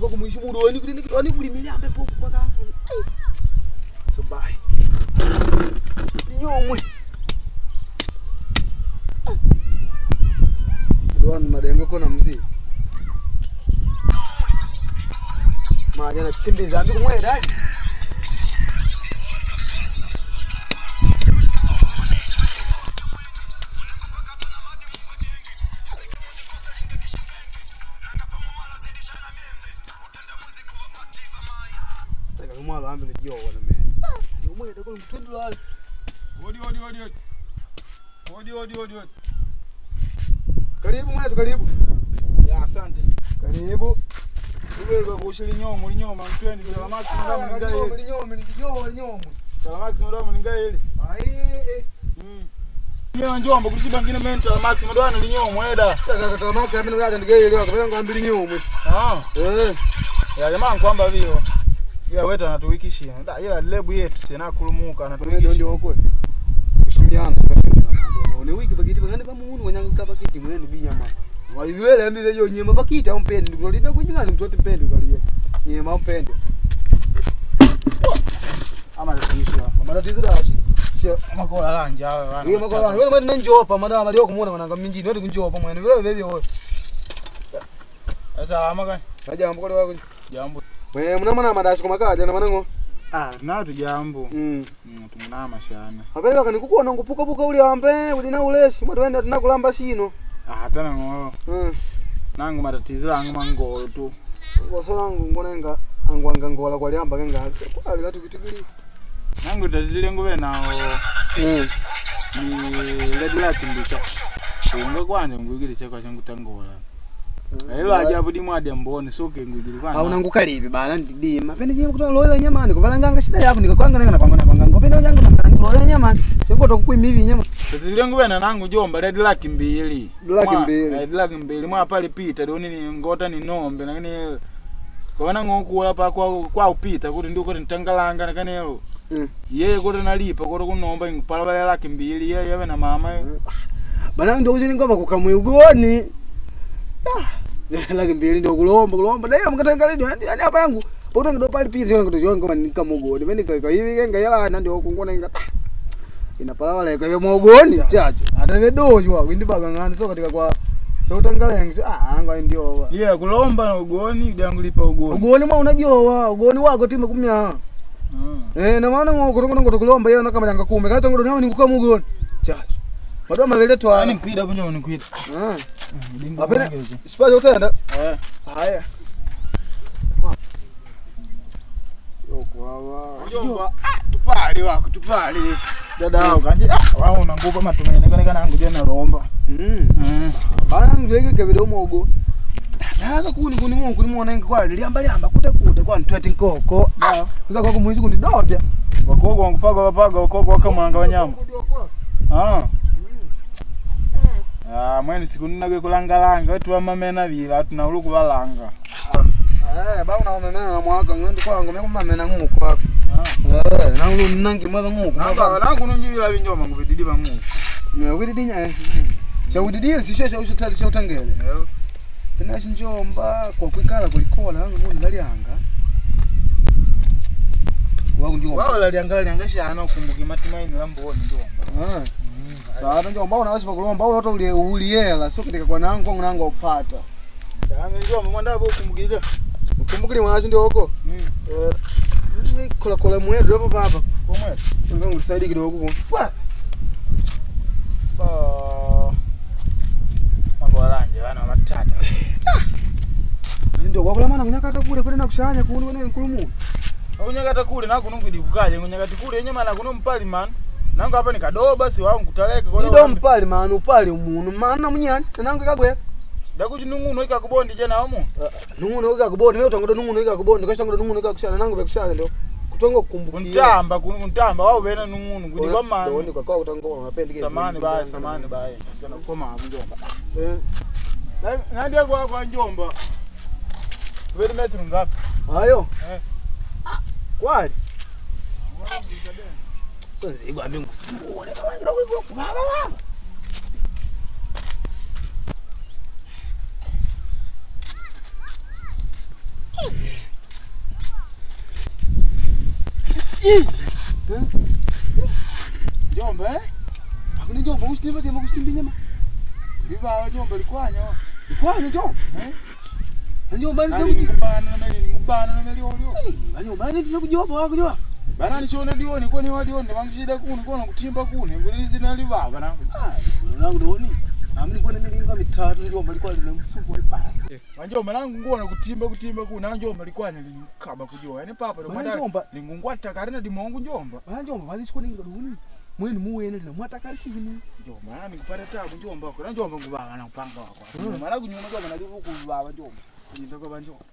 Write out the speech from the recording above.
kwa kumwishi mudoni kuti ndikidoni kulimilyambe poku kwa kangu. So bye. Nyomwe. Dwanu madengo kona mzi. Majana kimbiza mbi kumweda. Saka kumwalo ambe lujowa na mene. Umweda kono mtwendulale. Odi odi odi odi. Odi odi odi odi. Karibu mwetu karibu. Ya asante. Karibu. Ubelwa kushili nyomo linyoma mtwendi kwa max ndamu ningaye. Linyomwe linyomwe linyomwe. Kwa max ndamu ningaye ile. Ai eh. Mm. Njomba kulishiba ngine mental max madwana linyomo eda. Saka katoa max amene ulaja ndigaye kapena ngambili nyomwe. Ah. Eh. Ya jamaa kwamba vio. Ya weta natuwikishina. Da ila lebu yetu tena kulumuka Ndio natuwikishina. ndio okwe. Kushimiana une wiki pakiti pakandi pamuunu wanyanga kapakiti mwene binyama. Wayulele ambi vejo nyema pakiti au mpende ndikutolida kunyingani mtu mpende ukalie. Nyema mpende. Ama tatizo. Matatizo dashi. Sio. Makola lanja awe wana. Iyo makola wewe mwene njopa madama malio kumuona mwananga minjini wati kunjopa mwene vile vevyo wewe. Sasa ama kai. Ajambo kole wako. Jambo. Wewe muna madashi kumakaja na manango. Ah, nato jambo. Mm. Mm, tumunama shana. Apele wakanikukuona ngupuka puka uli ambe ulina ulesi mwatu wenda tinakulamba sino. Ah, tana ngolo. Mm. Nangu matatizo angu mangolo tu. Ngosola ngu ngonenga angwanga ngola kwa liamba kenga kwali katukitukili. Nangu tatizo lengu nawo Mm. ni ledilatimbika. Unga kwanje ngwigiri chakwa changu tangola. Ilo ajabu dimwe adya mboni soke ngwigiri kwanje. Auna ngukalipi bala ndidima. Pene nyama kutola loya nyamani kuvalanganga shida yako nikakwanga nanga napanga napanga ngopene nyangu napanga loya nyamani. Chikoto kukwimivi nyama. Tatizo lengu vena nangu jomba ledi laki mbili. Laki mbili. Ledi laki mbili mwa pale pita doni ni ngota ni nombe lakini kwa ngokula pa kwa kwa upita kuti ndiko ntangalanga nakanelo. Mm. Yeye kuti nalipa kuti kunomba ingupala bale laki mbili yeye yave na mama. Bana ndio uzini ngoma kukamwe ugoni. Ah. Laki mbili ndio kulomba kulomba. Dai mkatanga leo yani hapa yangu. Pokuto ndo pali pita sio ndo ngoma nikamugoni. Mimi nika hivi kenga yala na ndio kungona inga. Inapala wale kwa hivyo mogoni chacho. Hata vedojwa windi bagangani so katika kwa so utangalenga ah anga ndio. Yeye kulomba na ugoni dangulipa ugoni. Ugoni mwa unajowa, ugoni wako time kumya. Mm. Eh na maana ngo kutongo ngo kulomba yeye nakama janga kume. Kato ngo nawo ninguka mugoni. Chacho. Madoma mavele Ani twala. nkwida bunyo nkwida. Ah. Dingo. Apena sipaje utenda. Eh. Haya. Yokwawa. Jomba, ah, tupale wako tupale. Dada wao kanje ah wao unangupa matumaini kana kana angu jana lomba. Mm. Mm. Bana ngeke kebede umogo. Naza kuni kuni mungu kuni muona kwa liamba liamba kute kute kwa ntweti nkoko. Da. Kuka kwa kumwizi kundi dovya. Wakogo wangupaga wapaga wakogo wakamwanga wanyama. Ah. Ah, mwene siku ninagwe kulangalanga wetu wamamena vila tunaulu kuvalanga. Eh, ba una mamena na mwaka ngende kwa ngome kumamena nguko kwako. Ah. Eh, na ulu nangi mwa nguko. Nanga nangu nunjivila vinjoma ngubididi vangu. Nyawididinya eh. Chawididie sishe cha ushatali cha utangele. Eh. Pena shinjomba kwa kwikala kulikola anga mundu ndalianga. Wangu njomba. Wao laliangala lianga shana ukumbuke matumaini la mboni njomba. Ah. Sasa njomba unaweza kulomba au hata ulie uliela sio katika kwa nangu nangu upata. Sasa njomba mwanda ukumbukile. Ukumbukile mwazi ndio huko. Mm. Eh, kola kola mwedu hapo baba. Komwe. Ndio ngusaidi kidogo huko. Wa. Ba. Makolanje wana matata. Ndio kwa kula mwana kunyakata kule kule na kushanya kuni wene nkulumu. Unyakata kule naku nungidi kukaje unyakati kule yenye maana kuno mpali man. Nangu hapa nikadoba si wangu kutaleka kwa Ido mpali maana upali munu maana munyani nangu kagwe. Dakuchi nunguno ikakubondi jana omu. Nunguno ikakubondi mimi utangodo nunguno ikakubondi kashangodo nunguno ikakushana nangu bekushana ndio kutongo kukumbukia. Kuntamba kunu kuntamba wao bena nunguno kudi kwa Ndio mani. kwa kwa utangola unapenda kile. Samani bae samani bae. Sana koma hapo njomba. Eh. Nandia kwa kwa njomba. Wewe metro ngapi? Hayo. Eh. Kwali. So nzigwa mimi ngusumbua. Baba baba. Njomba eh? Akuni njomba kuchitimba timba kuchitimba nyama. Livawa njomba likwanya. Ikwanya njomba. Eh? Njomba ni Ali ngubana na meli ngubana na meli olio. Njomba ni kujoba wako joba. Bana nichona dioni kwani wa dioni vangushida kuni kona kutimba kuni ngulizina livava na. Ah, nangu doni. Amini kuona milingo mitatu njomba likuwa linamsumbua ipasi. Wanjomba nangu ngona kutimba kutimba kuni na njomba likwanya linkaba kujoa. Yani papa ndo Bana mwanda njomba. lingungwata karina dimongu njomba. Bana njomba vazishikona inga doni. Mwene muwene lina mwatakarishini. Njomba nami kupata tabu njomba wako. Na njomba ngubava na upanga wako. Mara kunyuma njomba na livuku vava njomba. Nitaka banjomba.